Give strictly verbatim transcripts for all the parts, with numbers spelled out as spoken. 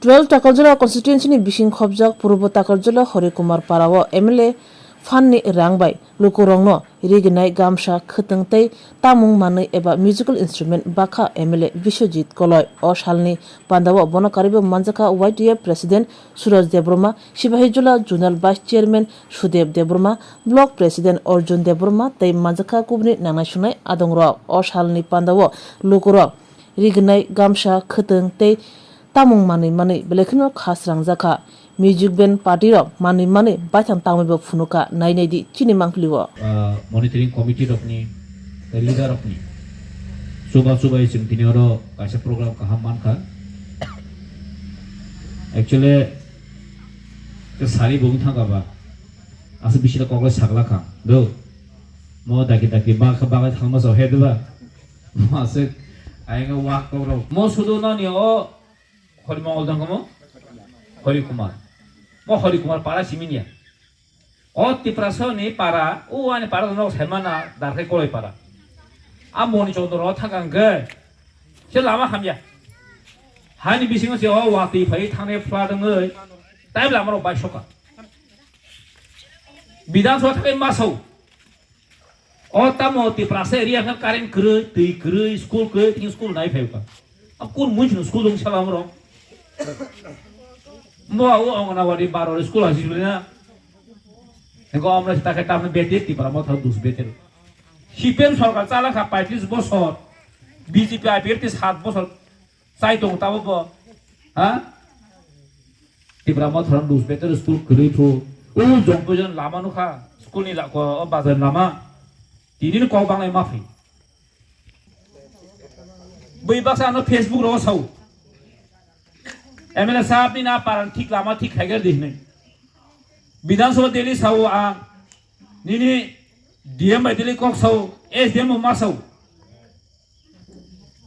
Twelve Takarjala constituency ni bising khobjak Purbo Takarjala Hori Kumar Para o M L A phan ni rang bai lukurokno riginai gamsa, khwtwng tei tamung manwi eba musical instrument bakha M L A Biswajit Koloi. O salni pandao bono karibo manjakha Y T F President Suraj Debbarma, Sipahijola Zonal Vice Chairman Sudev Debbarma, Block President Arjun Debbarma tei manjakha kubuni nangnai sungnai adongrok. O salni pandao lukurok rignai gamsa, khwtwng tei tamung manwi manwi belai kheno kha srangjakha. Music band party rok manwi manwi baithang tangwi bo phunukha. Nai nai di chini mangpili o. Ah, monitoring committee rokni, tei leader rokni chuba chubai chwng tini oro kaisa program kaham mankha. Actually, ke sari bo wng thangkha ba, aswk bisino koklai sakla kha do. Mo daki daki ba kha bagai thangma so he diba. Mo aswk ayang wak kokrok. Mo sudu nani o Hori Mongol dong mo? Hori Kumar. Mo Hori Kumar para simini ya. O Tiprasa ni para, o ani para no semana darkhai koloi para. A Moni Chandra ro thangkang ke. Se lama hamya. Hani bisingo se o wati phai thangni flood ngoi. Time lama ro bai soka. Bidhan Sabha thakai masau. O tamo Tiprasa area khe current kwrwi, twi kwrwi, school kwrwi, tini school nai phai ka. A kur mun chini school dong sala amro. Mo o Anganwadi baro school asi bina. Ego amra sita khe tamne bete Tipra Motha dus bete. C P M sorkar chala kha paitris bosor. B J P I P F T sat bosor. Chai tongo tabo bo. Ha? Tipra Motha rok dus bete school kwrwi phu. O jong bujon lama nukha. School ni la-, ko, o bazar lama. Tini ni kok banglai ma phi. Bui baksa ano Facebook ro sao. M L A sahab ni na paran thik lama thik khaiger di hinui. Bidhan Sabha Delhi sao ang. Nini D M bai Delhi kok sao. S D M bo ma sao.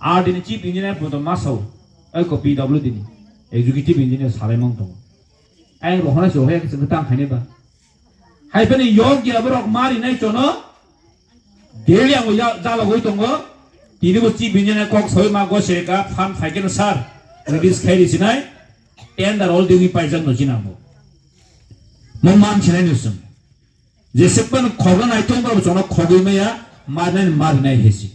R D ni chief engineer bo to ma sao. Ai ko P W D ni executive engineer salai mang tongo. Ai rohona se hoya se tang khaine ba. Hai phani yog ya borok mari nai chono. Delhi ang ya jala goi tongo. Tini bo chief engineer kok soi ma go se ka fan phaikeno sir. Release khai ri sinai. Tender all dingwi paijak no jinamo. Mo man chinai nusung. Jesepano khogna naithok ba chwngno khogwi maya, marnai marnai hesi.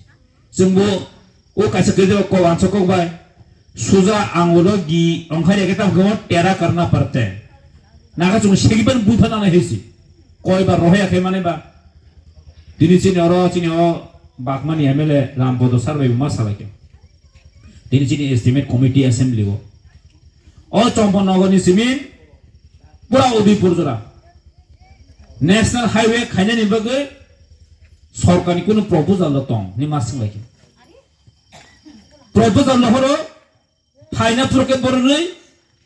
Chwngbo o kaisa kede ko wansa kok bai. Suja angulo gi ongkhai reke tam kemo tera karna parte. Naga chwng segiban butha nana hesi. Koi ba rohya khe mane ba. Tini chini oro chini o Bakmani M L A Rampodo sir bai ma salai khe. Tini chini estimate committee assembly o. O Champaknagar ni simin pura Udaipur jora. National Highway khainani bagwi sorkarni kunu proposal rok tong ni ma swnglaikhe. Proposal no horo phaina phuru khe bororwi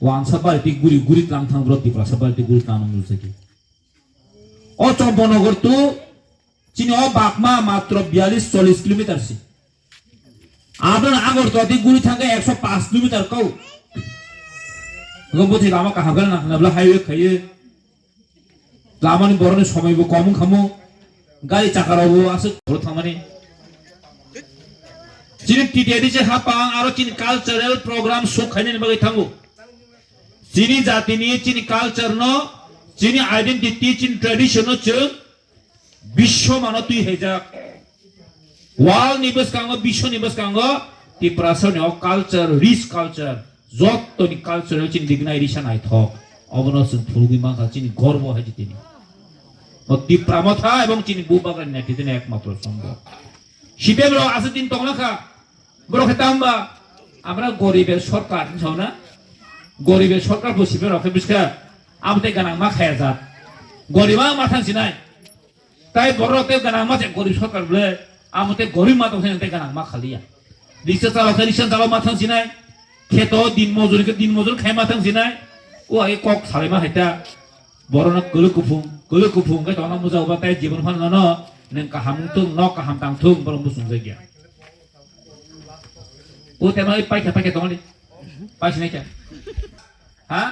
wansa balti guri guri tlang thang bro Tiprasa balti guri tlang nung jagwi. O Champaknagar tu chini o Bakma matro biyalish chollish kilometer si. Aboni Agartala di guri thangkhe ekso paanch kilometer kau. Gombuti lama kaham gana na, nabla highway khaye. Lamani boroni somoi bo kom wngkhamu. Gari chakara bo aswk boro thangmani. Chini T T A D C hapang aro chini cultural program sok khainani bagwi thango. Chini jatini, chini culture no, chini identity, chini tradition no chwng Biswmano twi haijak. World ni bwskango, biswni bwskango Tiprasani o culture, rich culture, jottoni culture chini dignai risa naithok. Obono chwng phulugwi mankha chini gorbo hai tini. O Tipra Motha ebong chini Bubagrani netrite ekmatro songbo. C P M rok aswk din tongna kha. Borok khe tamo ba, amra goribe sorkar hinwi sao na? Goribe sorkar bo sibe rok khe biska, abo tei ganang ma khaya jat. Goriba ma thang sinai. Tai borok tei ganang ma se gorib sorkar bole, amo tei gorib ma tong sinai tei ganang ma khaliya. Riksa chalok khe riksa chalok ma thang sinai. Kheto din mojori khe din mojori khai ma thang sinai. O age kok salai ma hai ta. Borokno kwlwi kuphung, kwlwi kuphung khe tongna muchao ba tei jibon phano nono nwng kaham wng thung, nok kaham tang thung, borok muchungjak ya. O tema oi paikha paikha tongli. Paisi naikha. Ha?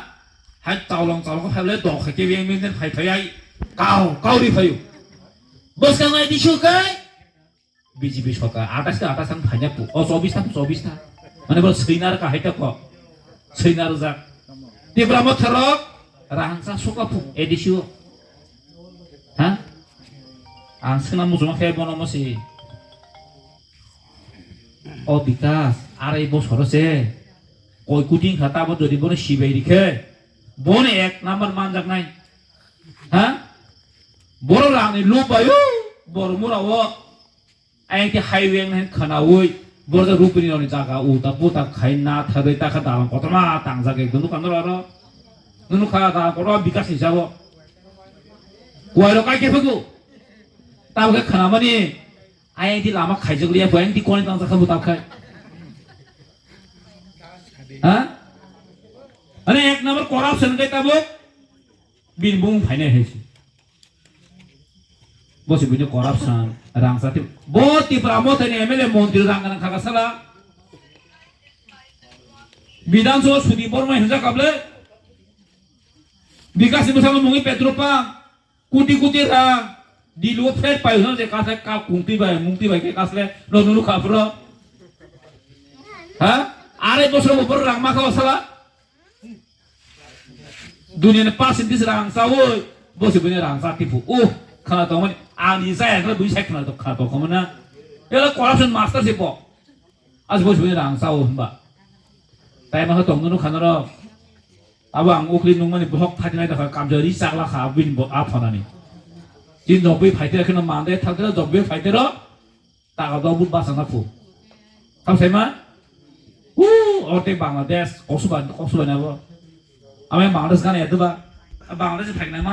Hai tawlong tawlong phai le dok khai ke beng beng phai phai ai. Kau, kau ri phaio. Bwskang ai disu kai. B J P sorkar athais ta athais ang phaina pu. O chobis ta chobis ta. Mane bo swinar ka hai ta ko. Swinar jak. Tipra motharok rangsa suka phu A D C o. Ha? Ang sena muchuma khe bono mosi. O Bikas, arai bosoro se. Koi kuting kha tabo jodi bono sibai rikhe. Bono ek number manjak nai. Ha? Boro rangni lup bayo. Boro mura o. Ayang khe highway wng hai khwnaui, borok rupini rokni jaga uta puta khai na thagwi ta kha dalan kotorma tangjak ekdom dukandar oro. Nunu kha dalan kotorma Bikas ni jabo. Kuwai rok kai khe phago. Tamo khe khwnamani ayang di lama khaijak liya, ayang di koni tangjak kha buta khai. Ha? Ani ek number corruption kai tabuk. Bini bung phainai hai se. Bo se buino corruption, rang chati. Bo Tipra mothani M L A montri rang ganang khaga sala. Bidhan Sabha Sudip Borma hinjak kable. Bikas ni bwskango mungwi petrol pump, kuti kuti rang. Dilu flat pai hwnang je kasle ka kungtwi bai, mungtwi bai khe kasle no nunu khapro. Ha? Are bosor bo rang ma kha sala. Duniani percentage rang chawi, bo se bini rang cha tipu. Uh, khana tongmani, ani chaya khe bui sai khana to, khana tongkha mana. Ela corruption master se bo. As bo se bini rang chawi hwnba. Tai ma tong nunu khana ro. Abo ang ukli nungmani bohok thajinai dakha, kamjori chakla kha bini bo a phanani. Tin jobwi phaitera kheno mande thakdera jobwi phaitera. Taka dok but basa na phu. Tam sai ma? Uh, orte Bangladesh, kosuba, kosuba na bo. Ame Bangladesh gana ya duba. Bangladesh phai na man.